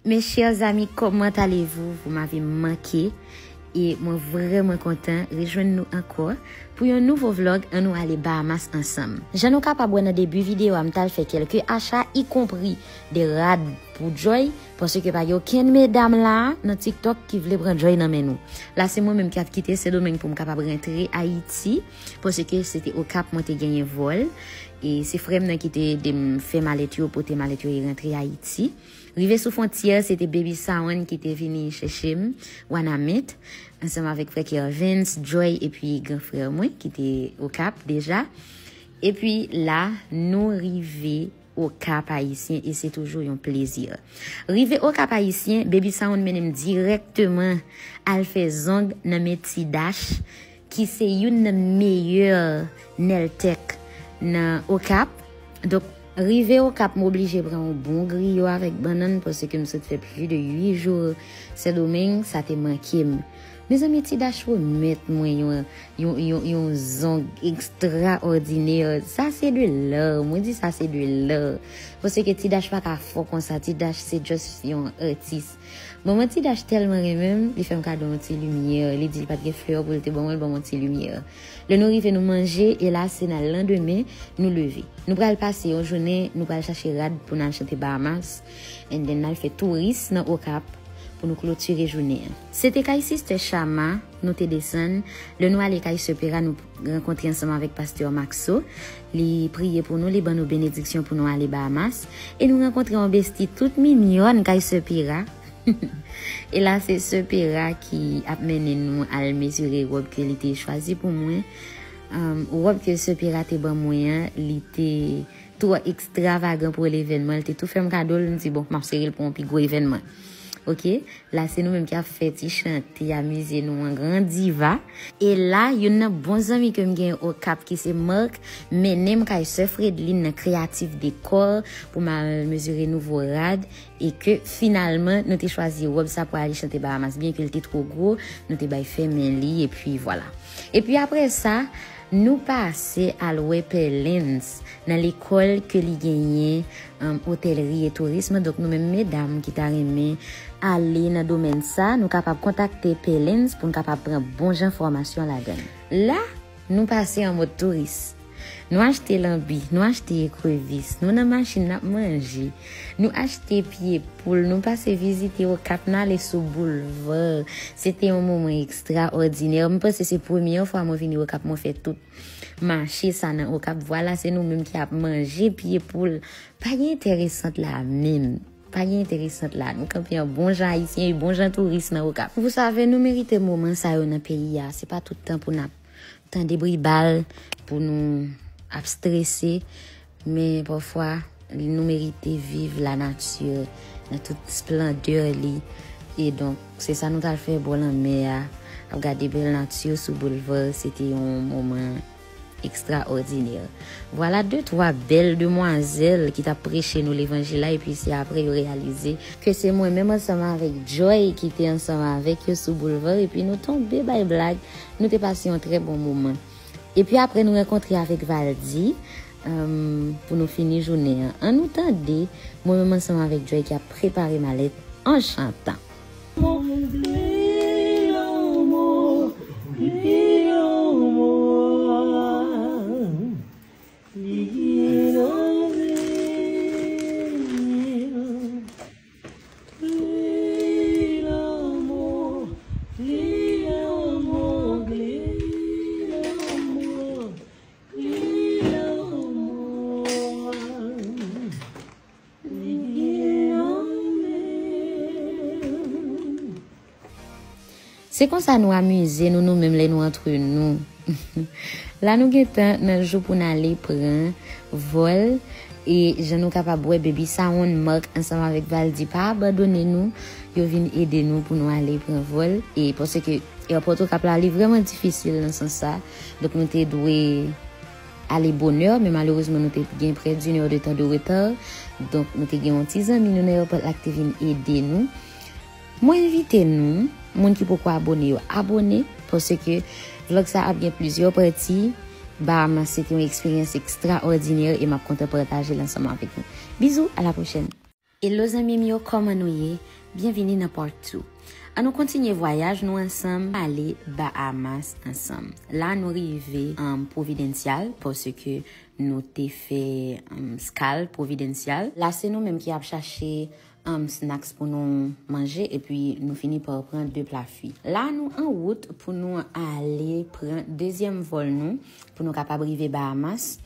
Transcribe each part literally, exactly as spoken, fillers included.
Mes chers amis, comment allez-vous? Vous m'avez manqué. E mwen vrèman kontan rejwenn nou ankò pou yon nouvo vlog Ann Nou Ale Bahamas ansanm. Jan nou kapab wè nan debi videyo a, m t al fè kèlke acha, ikonpri de rad pou Joy, paske pa gen okenn medam la nan TikTok ki vle pran Joy nan men nou. La, se mwen menm k ap kite Sendomeng pou m kapab rantre Ayiti, paske se te Okap mwen te genyen vòl, e se frè m nan ki te ede m fè malèt yo, pote malèt yo e rantre Ayiti. Rive sou fwontyè, se te Baby Sound ki te vini chèche m, Wanament, ansanm avèk frè Kervens, Joy, epi gran frè mwen ki te Okap deja. Epi la, nou rive Okap Ayisyen e se toujou yon plezi. Rive Okap Ayisyen, Baby Sound mennen m dirèkteman al fè zong nan men Ti Dash, ki se youn nan meyè nèl tèk nan Okap. Donk, rive Okap, m oblije pran yon bon griyo avèk bannann, paske m sot fè plis de uit jou Sendomeng, sa te manke m. Mezanmi, Ti Dash remèt mwen yon, yon, yon, yon zong ekstraòdinè. Sa se de l'art. Mwen di sa se de l'art. Paske Ti Dash pa ka fò konsa. Ti Dash se just yon atis. Manman Ti Dash tèlman renmen m, li fè m kado yon ti limyè. Li di li pa t gen flè pou l te ban mwen, l ban mwen yon ti limyè. Lè nou rive, nou manje, e la, se nan landemen, nou leve. Nou pral pase yon jounen, nou pral chache rad pou n al chante Bahamas, and then n al fè touris nan Okap pou nou klotire jounen an. Se te kay Sister Chama, nou te desann. Lè nou ale kay Sè Pera, nou rankontre ansanm avèk Pastè Maxo. Li priye pou nou, li ban nou benediksyon pou nou ale Bahamas. E nou rankontre yon besti tout minyòn kay Sè Pera. E la, se Sè Pera ki ap mennen nou al mezire wòb ke li te chwazi pou mwen. Um, wòb ke Sè Pera te ban mwen an, li te twò ekstravagan pou levènman. Li te tou fè m kado l, m di, bon, m ap sere l pou yon pi gwo evènman. Oke? La, se nou menm ki ap fè ti chante, amize nou an gran diva. E la, youn nan bon zanmi ke m gen Okap ki se Mark, mennen m kay Sè Fredlin nan Creative Decor pou m al mezire nouvo rad. E ke finalman, nou te chwazi wòb sa pou ale chante Bahamas. Byen ke l te twò gwo, nou te bay fè men li, epi vwala. Epi apre sa, nou pase al wè Pè Lens nan lekòl ke li genyen, um, otèlri e tourism. Donk, nou menm medam ki ta renmen ale nan domèn sa, nou kapab kontakte Pè Lens pou n kapab pran bon jan fòmasyon ladan l. La, nou pase an mòd touris. Nou achte lanbi, nou achte ekrevis, nou nan machin n ap manje, nou achte pye poul, nou pase vizite Okap, n ale sou boulva. Se te yon moman ekstraòdinè. M panse se premye fwa mwen vini Okap, mwen fè tout mache sa nan Okap. Vwala, se nou menm ki ap manje pye poul. Pa gen enteresan la menm. Pa gen enteresan la. Nou kanpe an bon jan ayisyen e bon jan touris nan Okap. Vous savez, nou merite moman sa yo nan peyi a. Se pa tout tan pou n ap tande bri bal, pou nou ap strese, men pafwa, nou merite viv lanati nan tout splandè li. E donk, se sa nou t al fè bò lanmè a, ap gade bèl nati sou boulva, se te yon moman ekstraòdinè. Vwala de twa bèl demwazèl ki t ap preche nou levanjil la, epi se apre yo reyalize ke se mwen menm ansanm avèk Joy ki te ansanm avèk yo sou boulva, epi nou tonbe bay blag, nou te pase yon trè bon moman. Epi apre nou rankontre avèk Valdy, um, pou nou fini jounen an. Ann nou tande, mwen menm ansanm avèk Joy ki ap prepare malèt an chantan. Se konsa nou amize nou, nou menm lè nou antre nou. La nou gentan nan jou pou n ale pran vòl. E jan nou kapab wè, Baby Sound, Mark ansanm avèk Valdy pa abandone nou. Yo vin ede nou pou nou ale pran vòl. E paske èpòt Okap la, li vrèman difisil nan sans sa. Donk nou te dwe ale bonè, men malerezman nou te gen près d'une heure de temps de retard. Donk nou te gen yon ti zanmi nou nan èpòt la ki te vin ede nou. Mwen envite nou, moun ki poko abone yo, abone, paske vlog sa ap gen plizyè pati. Bahamas se te yon eksperyans ekstraòdinè e m ap kontan pataje l ansanm avèk nou. Bizou, à la prochaine. Hello zanmi m yo, kòman nou ye? Byenvini nan part two. Ann nou kontinye vwayaj nou ansanm, ale Bahamas ansanm. La nou rive an Providencial, paske nou te fè um, skal Providencial. La se nou menm ki ap chache um, snacks pou nou manje, epi nou fini pa pran de pla fri. La nou an wout pou nou ale pran dezyèm vòl nou, pou nou kapab rive Bahamas.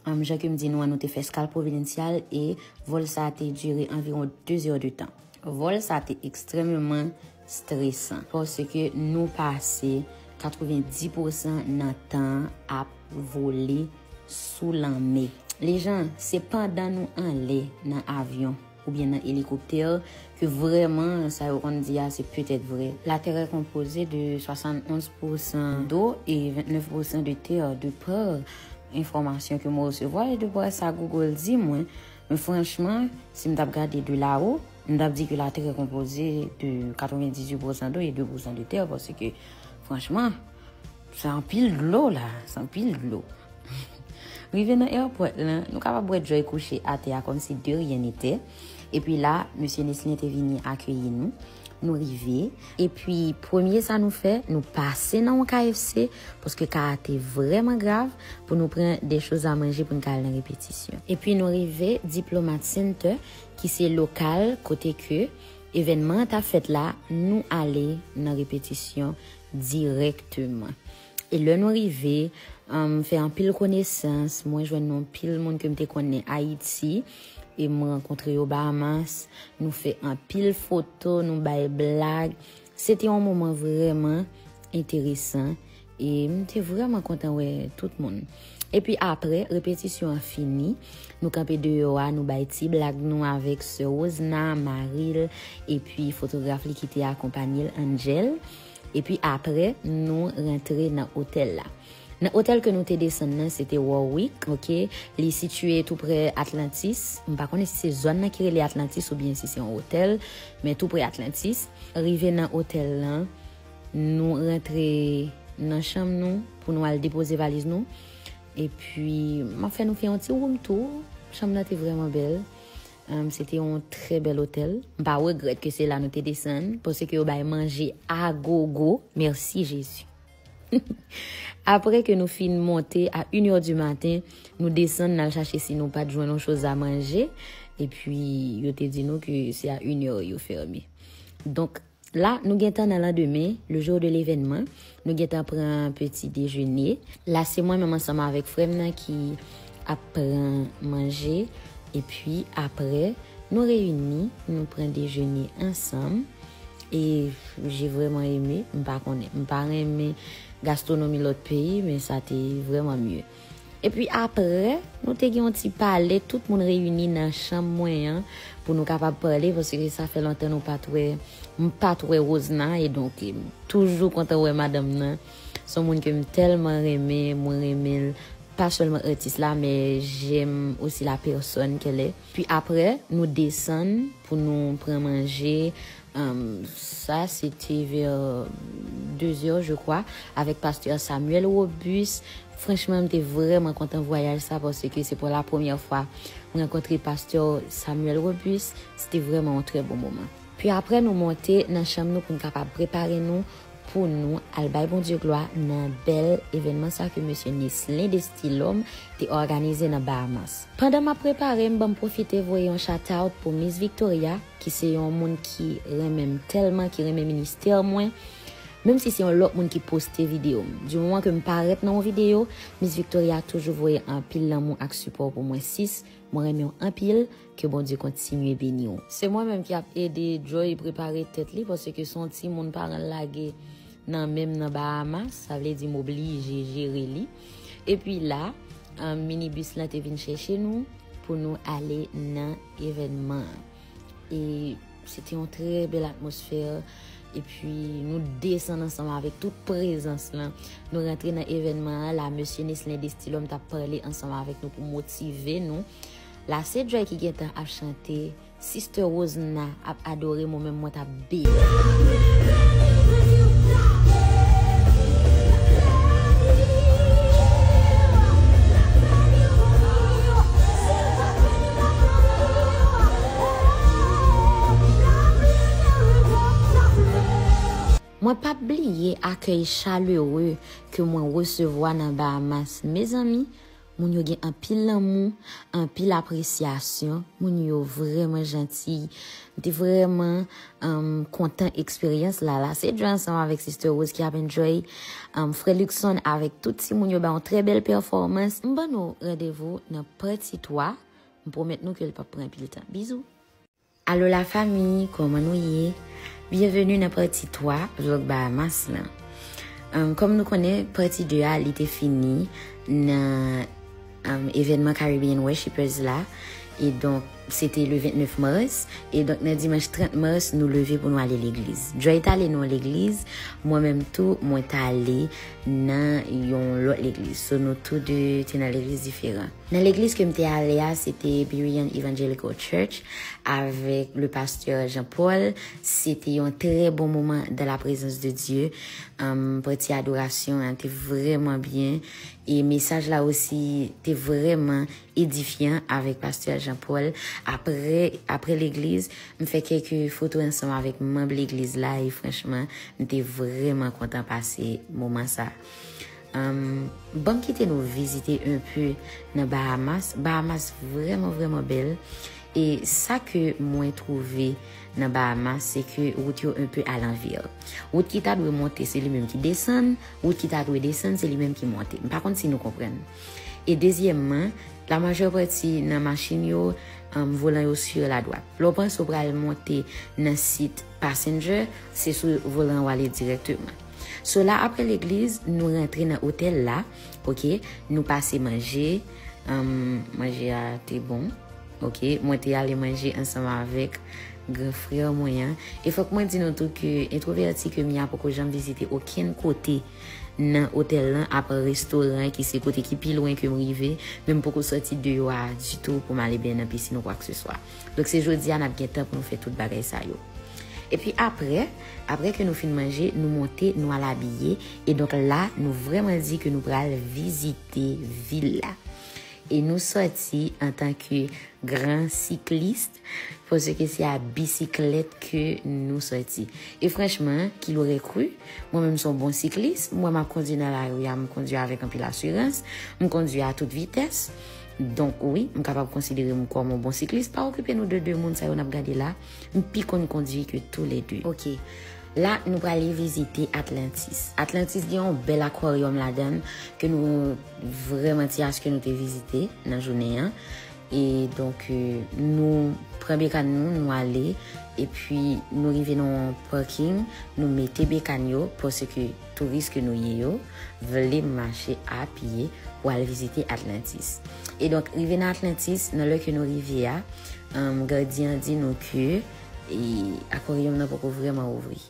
Um, jan ke m di nou an, nou te fè skal Providencial e vòl sa a te dire anviwon de zè de tan. Vòl sa a te ekstrèmeman stresan, paske nou pase katrevendis pousan nan tan an ap vole sou lanmè. Lejan, se pandan nou anlè nan avyon oubyen nan elikoptè ke vrèman sa yo konn di a se petèt vrè. La terre est composée de soixante-onze pour cent d'eau et vingt-neuf pour cent de terre, de pa enfòmasyon ke mwen resevwa e de pa sa Google di mwen. Men franchman, si m t ap gade de lawo, m t ap di ke la terre est composée de quatre-vingt-dix-huit pour cent d'eau et deux pour cent de terre, paske franchman, se anpil dlo la, se anpil dlo. Rive nan airport lan, nou kapab wè Joy kouche atè a kòmsi de rien n'était. Epi la, mesye Neslin te vini akeyi nou. Nou rive. Epi, premye sa nou fè, nou pase nan yon K F C, paske ka a te vrèman grav, pou nou pran de choz a manje pou n ka al nan repetisyon. Epi, nou rive Diplomat Center, ki se lokal kote ke evènman an t ap fèt la, nou ale nan repetisyon dirèkteman. E lè nou rive, um, fè anpil konesans, mwen jwenn anpil moun ke m te konnen Ayiti, e m rankontre yo Bahamas, nou fè anpil foto, nou bay blag. Se te yon moman vrèman enteresan, e m te vrèman kontan wè tout moun. Epi apre, repetisyon an fini, nou kanpe deyò a, nou bay ti blag nou avèk sè Rosna, mari l, epi fotograf li ki te akonpanye l, Angel. Epi apre, nou rantre nan otèl la. Nan otèl ke nou te desann nan, se te Warwick, oke? Li sitiye tou prè Atlantis. M pa konnen si se zòn nan ki rele Atlantis oubyen si se yon otèl, men tou prè Atlantis. Rive nan otèl lan, nou rantre nan chanm nou pou nou al depoze valiz nou. Epi, m ap fè nou fè yon ti room tour. Chanm nan te vrèman bèl. Um, se te yon trè bèl otèl. M pa regrèt ke se la nou te desann, paske yo bay manje a gogo. Mèsi, Jezi. Apre ke nou fin monte a une heure du matin, nou desann, n al chache si nou pa t jwenn yon choz a manje. Epi, yo te di nou ke se a une heure yo fèmen. Donk, la, nou gentan nan landemen, le jour de l'événement, nou gentan pran peti dejene. La, se mwen menm ansanm avèk frè m nan ki ap pran manje. Epi, apre, nou reyini, nou pran dejene ansanm. E j'ai vraiment aimé, m pa konnen. M pa renmen gastronomi lòt peyi, men sa te vrèman mye. Epi apre, nou te gen yon ti pale, tout moun reyini nan chanm mwen an, pou nou kapab pale, paske sa fè lontan nou pa t wè, m pa t wè Rosna, e donk, m toujou kontan wè madanm nan. Se yon moun ke m tèlman renmen, mwen renmen l, pa sèlman atis la, men j'aime aussi la personne qu'elle est. Epi apre, nou desann pou nou pran manje, Um, sa, se te vè de zè, je crois, avèk pastè Samuel Robus. Franchman, m te vrèman kontan vwayaj sa, paske se pou la premyè fwa m rankontre pastè Samuel Robus. Se te vrèman yon trè bon moman. Pi apre, nou monte nan chanm nou pou n kapab prepare nou pou nou al bay Bondye glwa nan bèl evènman sa ke mesye Neslin Destilhomme te òganize nan Bahamas. Pandan m ap prepare, m ban m pwofite voye yon shout out pou Miss Victoria, ki se yon moun ki renmen m tèlman, ki renmen ministè mwen. Menm si se yon lòt moun ki poste videyo m. Di moman ke m parèt nan yon videyo, Miss Victoria toujou voye anpil lanmou ak sipò pou mwen, sis. Mwen renmen w anpil, ke Bondye kontinye beni w. Se mwen menm ki ap ede Joy prepare tèt li, paske se yon timoun paran l lage nan men m nan Bahamas, sa vle di m oblije jere li. Epi la, um, minibis lan te vin chèche nou pou nou ale nan evènman an. E se te yon trè bèl atmosfè. Epi nou desann ansanm avèk tout prezans lan. Nou rantre nan evènman an la, mesye Neslin Destilhomme t ap pale ansanm avèk nou pou motive nou. La se Joy ki gentan ap chante, Sister Rosna ap adore, mwen menm mwen t ap beni. Mwen p ap bliye akèy chalere ke mwen resevwa nan Bahamas. Mezanmi, moun yo gen anpil lanmou, anpil apresyasyon. Moun yo vrèman janti. M te vrèman, um, kontan eksperyans la. La, se Joy ansanm avèk Sister Rose ki ap enjoy. Um, Frè Luckson avèk tout timoun yo bay yon trè bèl pèfòmans. M ban nou randevou nan pati twa. M pwomèt nou ke l p ap pran anpil tan. Bizou. Alo la fanmi, kòman nou ye? Byenveni nan pati twa vlòg Bahamas lan. Ahn, kòm nou konnen, pati de a, li te fini nan, ahn, evènman Caribbean Worshippers la. E donk, se te le vennèf mas. E donk, nan dimanch trant mas, nou leve pou nou ale legliz. Joy t ale nan yon legliz, mwen menm tou, mwen t ale nan yon lòt legliz. So, nou tou de te nan legliz diferan. Nan legliz ke m te ale a, se te Berean Evangelical Church avèk le pastè Jean Paul. Se te yon trè bon moman dans la présence de Dieu. Ahn, pati adorasyon an te vrèman byen. E mesaj la osi te vrèman edifyan avèk pastè Jean Paul. Apre, apre legliz, m fè kèk foto ansanm avèk manm legliz la e franchman, m te vrèman kontan pase moman sa. Ahn, ban m kite nou vizite un peu nan Bahamas. Bahamas vrèman, vrèman bèl. E sa ke mwen twouve nan Bahamas, se ke wout yo un peu à l'envers. Wout ki ta dwe monte, se li menm ki desann. Wout ki ta dwe desann, se li menm ki monte. M pa konn si nou konprann. E dezyèmman, la majeure partie nan machin yo, ahn, volan yo sur la droite. Lè w panse w pral monte nan sit passenger, se sou volan w ale dirèkteman. So la, apre legliz, nou rantre nan otèl la, oke, nou pase manje, ahn, manje a te bon, oke, mwen te ale manje ansanm avèk gran frè mwen an. E fòk mwen di nou tou ke entwovèti ke m ye a poko janm vizite okenn kote nan otèl lan, apa restoran ki se kote ki pi lwen ke m rive, men m poko sòti deyò a ditou pou m ale benyen nan pisin ou kwakseswa. Donk se jodi a n ap gen tan pou nou fè tout bagay sa yo. Epi apre, apre ke nou fin manje, nou monte, nou al abiye. E donk la, nou vrèman di ke nou pral vizite vil la. E nou sòti antanke gran siklis, paske se a bisiklèt ke nou sòti. E franchman, qui l'aurait cru, mwen menm se yon bon siklis, mwen m ap kondui nan lari a, m kondui avèk anpil asirans, m kondui a tout vitès. Donk wi, m kapab konsidere m kòm yon bon siklis. Pa okipe nou de de moun sa yo n ap gade la. M pi konn kondui ke toulede. Oke. La, nou prale vizite Atlantis. Atlantis gen yon bèl akwaryòm ladan l ke nou vrèman ti aske nou te vizite nan jounen an. E donk, e, nou pran bekàn nou, nou ale. Epi, nou rive nan yon parking, nou mete bekàn yo, paske touris ke nou ye yo vle mache a pye pou al vizite Atlantis. E donk, rive nan Atlantis, nan lè ke nou rive a, um, gadyen an di nou ke, e, akwaryòm nan poko vrèman ouvri.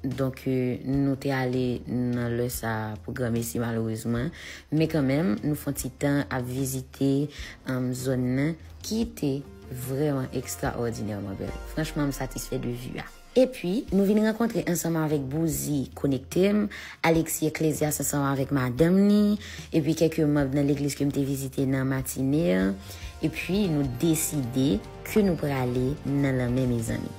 Donk, e, nou te ale nan lè sa pou granmesi, malerezman. Men kanmenm, nou fè yon ti tan ap vizite, um, zòn nan, ki te vrèman ekstraòdinèman bèl. Franchman, m satisfè de vi a. Epi, nou vin rankontre ansanm avèk Bouzi Konekte m, Alexis Ecclesias ansanm avèk madanm ni, epi kèk manm nan legliz ke m te vizite nan matine an. Epi, nou deside ke nou prale nan lanmè, mezanmi.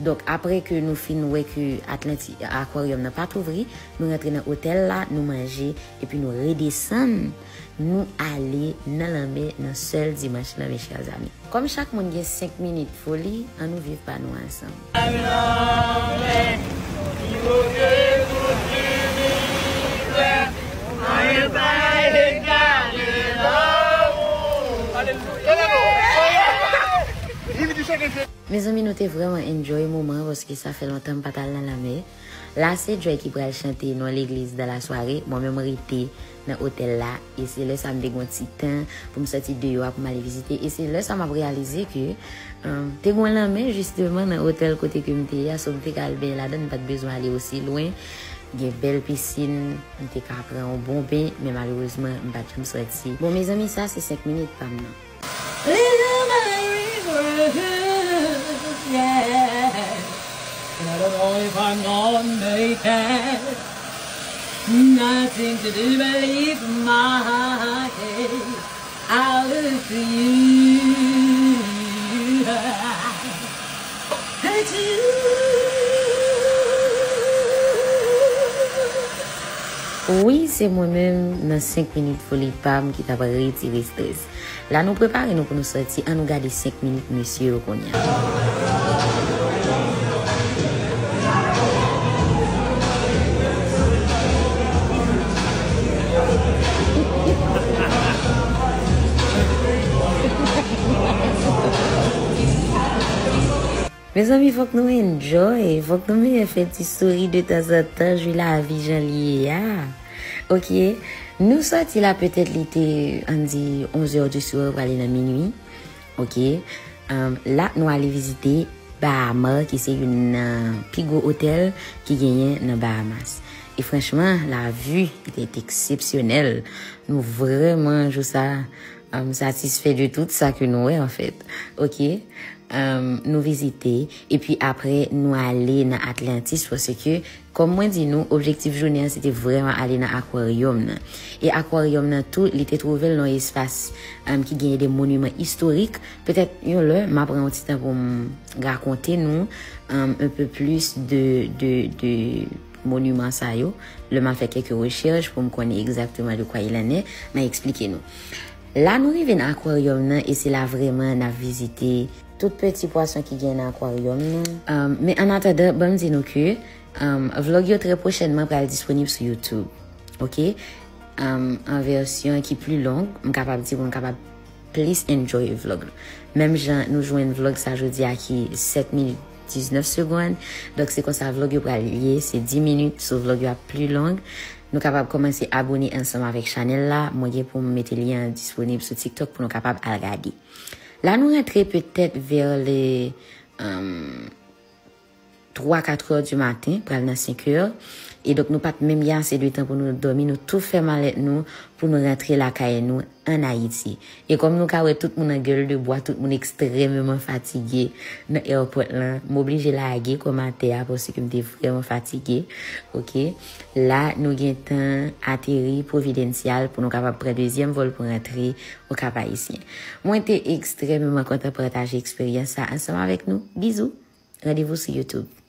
Donk, apre ke nou fin wè ke Atlanti-, akwaryòm nan pa t ouvri, nou rantre nan otèl la, nou manje, epi nou redesann, nou ale nan lanmè nan sèl dimanch lan, mes chers amis. Kòm chak moun gen senk minit pou li, ann nou viv pa nou ansanm. Mezanmi, nou te vrèman enjoy moman an, paske sa fè lontan m pa t al nan lanmè. La, se Joy ki pral chante nan legliz dans la soirée. Mwen menm, m rete nan otèl la. E se lè sa m te gen yon ti tan pou m sòti deyò a pou m ale vizite. E se lè sa m ap reyalize ke, um, te gen yon lanmè jisteman nan otèl kote ke m te ye a. So, m te ka al benyen ladan, m pa t bezwen ale osi lwen. Gen bèl pisin, m te ka pran yon bon ben, men malerezman, m pa t janm sòti. Bon, mezanmi, sa se senk minit pa m nan. Little Mary Rose, yeah. Not a boy from Jamaica. Nothing to do but lift my head. I look to you. Hey, to you. Wi, se mwen menm nan senk minit foli pa m ki t ap retire strès. La nou prepare nou pou nou sòti, ann nou gade senk minit mesye yo kounye a. Mezanmi, fòk nou enjoy, fòk nou mete fè ti souri de tanzantan, jwi lavi jan li ye a. Ok, nou sòti la petèt li te, ann di, onz heures du soir, prale nan minui. Ok, um, la nou ale vizite Bahamas, ki se youn nan pi gwo otèl ki genyen nan Bahamas. E franchman, la vue était exceptionnelle. Nou vrèman, jou sa, um, satisfè de tout sa ke nou wè, anfèt. Ok, um, nou vizite, epi apre, nou ale nan Atlantis, paske, kòm mwen di nou, objektif jounen an, se te vrèman ale nan akwaryòm nan. E akwaryòm nan tou, li te twouve l nan yon espas, um, ki genyen de moniman istorik. Petèt, yon lè, m a pran yon ti tan pou m rakonte nou, um, un peu plus de, de, de moniman sa yo. Lè m a fè kèk rechèch pou m konnen egzakteman de quoi il en est, m a eksplike nou. La nou rive nan akwaryòm nan e se la vrèman n ap vizite tout peti pwason ki gen nan akwaryòm nan. Um, men an atandan, ban m di nou ke, um, vlog yo trè pwochènman pral disponib sou YouTube. Ok? Um, an vèsyon ki pli long, m kapab di pou nou kapab plis enjoy vlog la. Menm jan nou jwenn vlog sa jodi a ki sèt minit diznèf segonn. Donk se konsa vlog yo pral ye, se dis minit, so vlog yo ap pli long. Nou kapab kòmanse abone ansanm avèk chanèl la. Mwen gen pou m mete lyen an disponib sou TikTok pou nou kapab al gade. La nou rantre petèt vè le, um, twa, kat è di maten, pral nan senk è. E donk, nou pa t menm gen ase de tan pou nou dòmi, nou tou fè malèt nou pou nou rantre lakay nou ann Ayiti. E kòm nou ka wè, tout moun an gèl de bwa, tout moun ekstrèmeman fatige nan airport lan. M oblije lage kòmantè a paske m te vrèman fatige. Ok. La, nou gentan ateri Providencial pou nou kapab pran dezyèm vòl pou rantre o Kap Ayisyen. Mwen te ekstrèmeman kontan pataje eksperyans sa ansanm avèk nou. Bizou. Randevou sou YouTube.